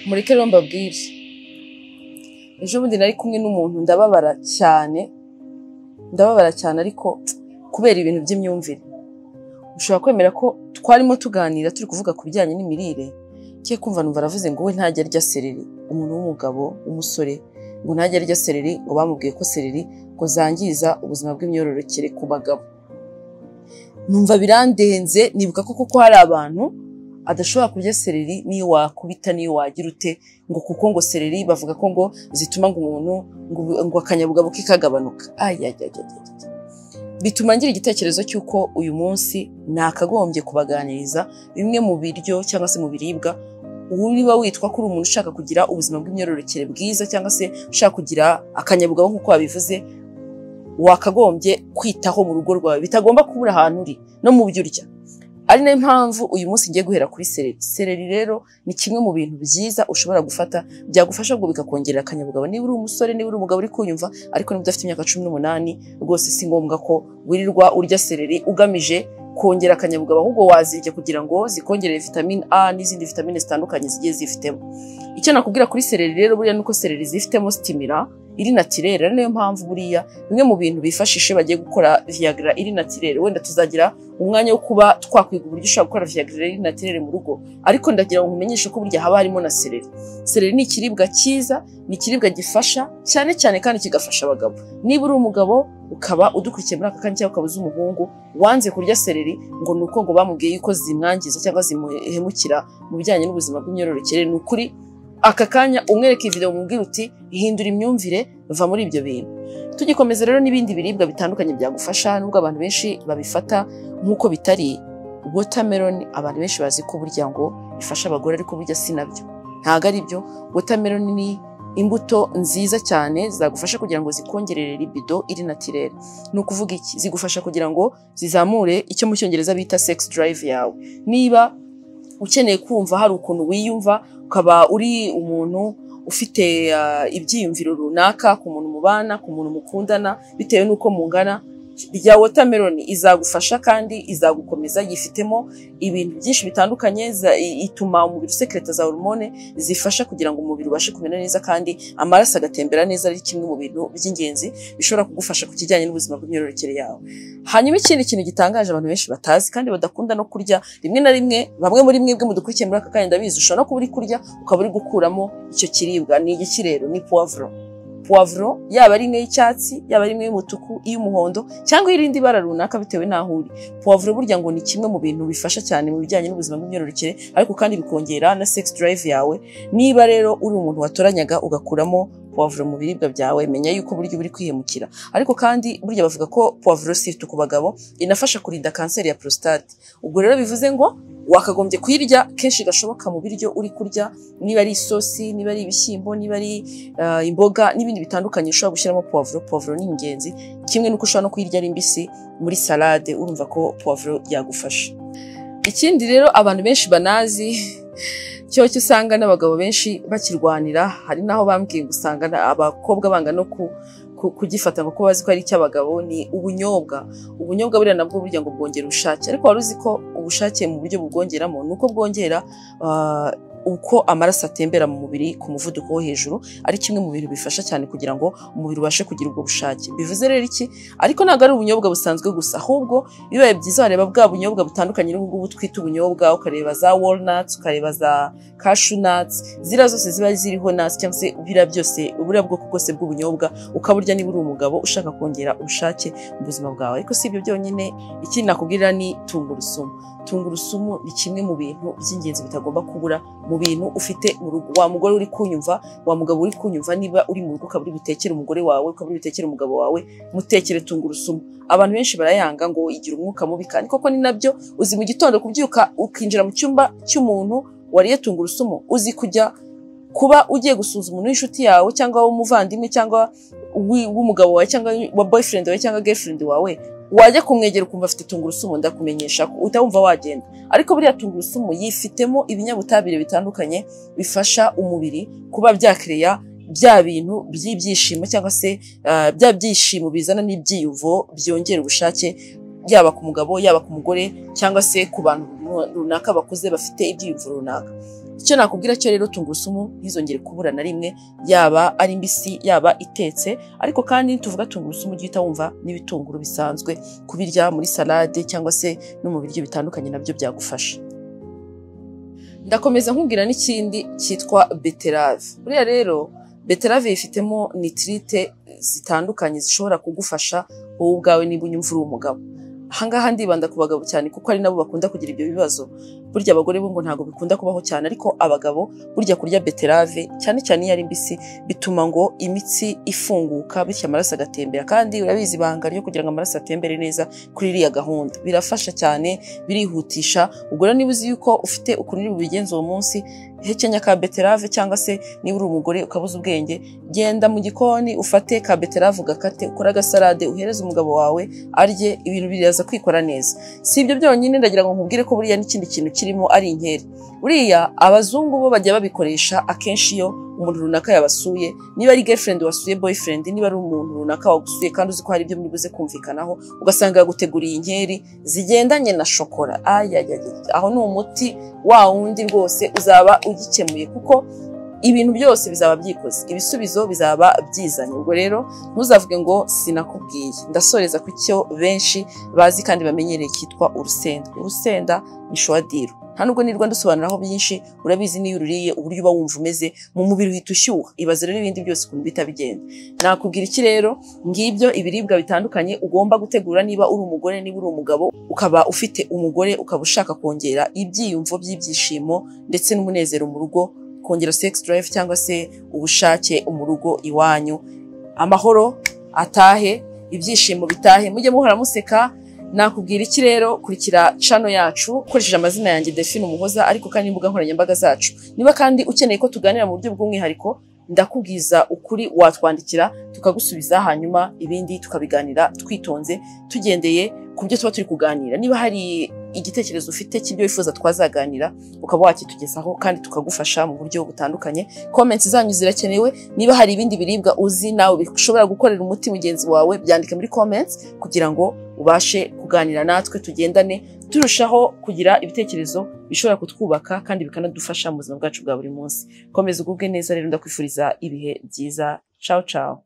Mureke rero mbabwire, ejo bundi nari kumwe n'umuntu, ndababara cyane, ndababara cyane, ariko kubera ibintu by'imyumvire. Ushobora kwemera ko twarimo tuganira, turi kuvuga ku bijyanye n'imirire, cye kumva numva aravuze ngo we ntajya arya céleri. Umuntu w'umugabo, w'umusore, ngo ntajya arya céleri, ngo bamubwiye ko céleri ngo zangiza ubuzima bw'imyororokere ku bagabo. Numva birandenze, nibuka ko koko hari abantu adashobora kurya céleri, niyo wakubita, niyo wagira ute, ngo kuko ngo céleri bavuga ko ngo zituma ngo umuntu ngo akanyabugabo ke kagabanuka. Ayayayayaya, bituma ngira igitekerezo cy'uko uyu munsi nakagombye kubaganiriza bimwe mu biryo cyangwa se mu biribwa, niba witwa ko uri umuntu ushaka kugira ubuzima bw'imyororokere bwiza cyangwa se ushaka kugira akanyabugabo nk'uko wabivuze, wakagombye kwitaho mu rugo rwawe, bitagomba kubura ahantu uri no mu byo urya. Ari nayo mpamvu uyu munsi ngiye guhera kuri céleri. Céleri rero ni kimwe mu bintu byiza ushobora gufata byagufasha ngo bikakongerera akanyabugabo, niba uri umusore, niba uri umugabo uri kunyumva. Ariko niba udafite imyaka 18, rwose si ngombwa ko wirirwa urya céleri ugamije kongera akanyabugabo, ahubwo wazirya kugira ngo zikongerere vitamine A n'izindi vitamine zitandukanye zigiye zifitemo. Icyo nakubwira kuri céleri rero buriya nuko céleri zifitemo stimulant iri naturelle. Ari nayo mpamvu buriya bimwe mu bintu bifashisha bagiye gukora Viagra iri naturelle, wenda tuzagira umwanya wo kuba twakwiga uburyo ushobora gukora Viagra iri naturelle mu rugo, ariko ndagira ngo nkumenyeshe ko burya haba harimo na céleri. Céleri ni ikiribwa cyiza, ni ikiribwa gifasha cyane cyane kandi kigafasha abagabo. Niba uri umugabo ukaba udukurikiye muri aka kanya, cyangwa ukaba uzi umuhungu wanze kurya céleri ngo ni uko ngo bamubwiye yuko zimwangiza cyangwa zimuhemukira mu bijyanye n'ubuzima bw'imyororokere, ni ukuri aka kanya umwereka iyi video, umubwira uti: "Hindura imyumvire, va muri ibyo bintu." Tugikomeza rero n'ibindi biribwa bitandukanye byagufasha, nubwo abantu benshi babifata nk'uko bitari, watermelon abantu benshi bazi ko burya ngo ifasha abagore, ariko burya si nabyo, ntabwo ari byo. Watermelon ni imbuto nziza cyane zagufasha kugira ngo zikongerere libido iri naturelle. Ni ukuvuga iki? Zigufasha kugira ngo zizamure icyo mu Cyongereza bita sex drive yawe. Niba ukeneye kumva hari ukuntu wiyumva, ukaba uri umuntu ufite ibyiyumviro runaka ku muntu mubana, ku muntu mukundana, bitewe n'uko mungana, rya watermelon izagufasha kandi izagukomeza. Yifitemo ibintu byinshi bitandukanye, ituma umubiri usekreta za hormone zifasha kugira ngo umubiri ubashe kumera neza kandi amaraso agatembera neza, ari kimwe mu bintu by'ingenzi bishobora kugufasha ku kijyanye n'ubuzima bw'imyororokere yawe. Hanyuma ikindi kintu gitangaje abantu benshi batazi kandi badakunda no kurya rimwe na rimwe, bamwe muri mwebwe mudukurikiye muri aka kanya, ndabizi ushobora no kuba uri kurya ukaba uri gukuramo icyo kiribwa. Ni igiki rero? Ni poivron. Poivron, yaba ari imwe y'icyatsi, yaba ari imwe y'umutuku, iy'umuhondo cyangwa irindi bara runaka bitewe n'aho uri, poivron burya ngo ni kimwe mu bintu bifasha cyane mu bijyanye n'ubuzima bw'imyororokere, ariko kandi bikongera na sex drive yawe. Niba rero uri umuntu watoranyaga ugakuramo poivron mu biribwa byawe, menya yuko burya uri kwihemukira. Ariko kandi burya bavuga ko poivron, surtout ku bagabo, inafasha kurinda kanseri ya prostate. Ubwo rero bivuze ngo wakagombye kuyirya kenshi gashoboka mu biryo uri kurya, niba ari isosi, niba ari ibishyimbo, niba ari imboga n'ibindi bitandukanye ushobora gushyiramo poivron. Poivron ni ingenzi, kimwe n'uko ushobora no kuyirya ari mbisi muri salade. Urumva ko poivron yagufasha. Ikindi rero abantu benshi banazi cyo usanga n'abagabo benshi bakirwanira, hari n'aho bambwiye ngo usanga abakobwa banga no kugifata ngo ko bazi ko ari icy'abagabo, ni ubunyobwa. Ubunyobwa buriya nabwo burya ngo bwongera ubushake. Ariko wari uzi ko ubushake mu buryo bubwongeramo ni uko bwongera uko amaraso atembera mu mubiri ku muvuduko wo hejuru, ari kimwe mu bintu bifasha cyane kugira ngo umubiri ubashe kugira ubwo bushake. Bivuze rero iki? Ariko ntabwo ari ubunyobwa busanzwe gusa, ahubwo bibaye byiza wareba bwa bunyobwa butandukanye n'ubu ngubu twita ubunyobwa, ukareba za walnuts, ukareba za cashew nuts, ziriya zose ziba ziriho nuts, cyangwa se biriya byose, buriya bwoko bwose bw'ubunyobwa, ukaburya niba uri umugabo ushaka kongera ubushake mu buzima bwawe. Ariko si ibyo byonyine, ikindi nakubwira ni tungurusumu. Tungurusumu ni kimwe mu bintu by'ingenzi bitagomba kubura mu bintu ufite mu rugo. Wa mugore uri kunyumva, wa mugabo uri kunyumva, niba uri mu rugo ukaba uri butekere umugore wawe, ukaba uri butekere umugabo wawe, mutekere tungurusumu. Abantu benshi barayanga ngo igira umwuka mubi, kandi koko ni nabyo. Uzi mu gitondo kubyuka ukinjira mu cyumba cy'umuntu wariye tungurusumu? Uzi kujya kuba ugiye gusuhuza umuntu w'inshuti yawe cyangwa w'umuvandimwe cyangwa w'umugabo wawe cyangwa wa boyfriend wawe cyangwa girlfriend wawe, wajya kumwegera ukumva afite tungurusumu? Ndakumenyesha ko utawumva wagenda. Ariko buriya tungurusumu yifitemo ibinyabutabire bitandukanye bifasha umubiri kuba byakereya bya bintu by'ibyishimo cyangwa se bya byishimo bizana n'ibyiyumvo byongera ubushake. yaba ku mugabo, yaba ku mugore, cyangwa se ku bantu runaka bakuze bafite ibyiyumvo runaka. Icyo nakubwira cyo rero, tungurusumu ntizongere kubura na rimwe, yaba ari mbisi, yaba itetse. Ariko kandi tuvuga tungurusumu ujye uhita wumva n'ibitunguru bisanzwe, kubirya muri salade cyangwa se no mu biryo bitandukanye nabyo byagufasha. Ndakomeza nkubwira n'ikindi cyitwa beterave. Buriya rero beterave yifitemo nitrite zitandukanye zishobora kugufasha wowe ubwawe niba unyumva uri umugabo. Ahangaha ndibanda ku bagabo cyane kuko ari nabo bakunda kugira ibyo bibazo. Burya abagore bo ngo ntabwo bikunda kubaho cyane, ariko abagabo burya kurya beterave cyane cyane iyo ari mbisi bituma ngo imitsi ifunguka, bityo amaraso agatembera. Kandi urabizi ibanga ryo kugira ngo amaraso atembere neza kuri iriya gahunda birafasha cyane, birihutisha. Ubwo rero niba uzi yuko ufite ukuntu uri bubigenze uwo munsi, hekenya ka beterave, cyangwa se niba uri umugore ukabuza ubwenge, genda mu gikoni ufate ka beterave ugakate, ukore agasalade uhereze umugabo wawe arye, ibintu biraza kwikora neza. Si ibyo byonyine, ndagira ngo nkubwire ko buriya n'ikindi kintu kirimo ari inkeri. Buriya abazungu bo bajya babikoresha akenshi iyo umuntu runaka yabasuye, niba ari girlfriend wasuye boyfriend, niba ari umuntu runaka wagusuye kandi uzi ko hari ibyo muri buze kumvikanaho, ugasanga yaguteguriye inkeri zigendanye na shokora. Ayayaya, aho ni umuti wa wundi rwose uzaba ugikemuye, kuko ibintu byose bizaba byikoze, ibisubizo bizaba byizanye. Ubwo rero ntuzavuge ngo sinakubwiye. Ndasoreza ku cyo benshi bazi kandi bamenyereye cyitwa urusenda. Urusenda ni shuwadiro. Nta nubwo nirwa ndusobanuraho byinshi, urabizi niyo ururiye uburyo uba wumva umeze mu mubiri uhita ushyuha. Ibaze rero ibindi byose ukuntu bihita bigenda. Nakubwira iki rero, ngibyo ibiribwa bitandukanye ugomba gutegura niba uri umugore, niba uri umugabo, ukaba ufite umugore, ukaba ushaka kongera ibyiyumvo by'ibyishimo ndetse n'umunezero mu rugo, kongera sex drive cyangwa se ubushake mu rugo iwanyu, amahoro atahe, ibyishimo bitahe, mujye muhora museka. Nakubwira iki rero, kurikira channel yacu ukoresheje amazina yanjye Delphine Umuhoza, ariko kandi imbuga nkoranyambaga zacu. Niba kandi ukeneye ko tuganira mu buryo bw'umwihariko, ndakubwiza ukuri watwandikira tukagusubiza, hanyuma ibindi tukabiganira twitonze tugendeye ku byo tuba turi kuganira. Niba hari igitekerezo ufite cy'ibyo wifuza twazaganira, ukaba wakitugezaho kandi tukagufasha mu buryo butandukanye. Comments zanyu zirakenewe. Niba hari ibindi biribwa uzi nawe bishobora gukorera umuti mugenzi wawe, byandike muri comments kugira ngo ubashe kuganira natwe, tugendane turushaho kugira ibitekerezo bishobora kutwubaka kandi bikanadufasha mu buzima bwacu bwa buri munsi. Komeza ugubwe neza rero, ndakwifuriza ibihe byiza. Ciao ciao.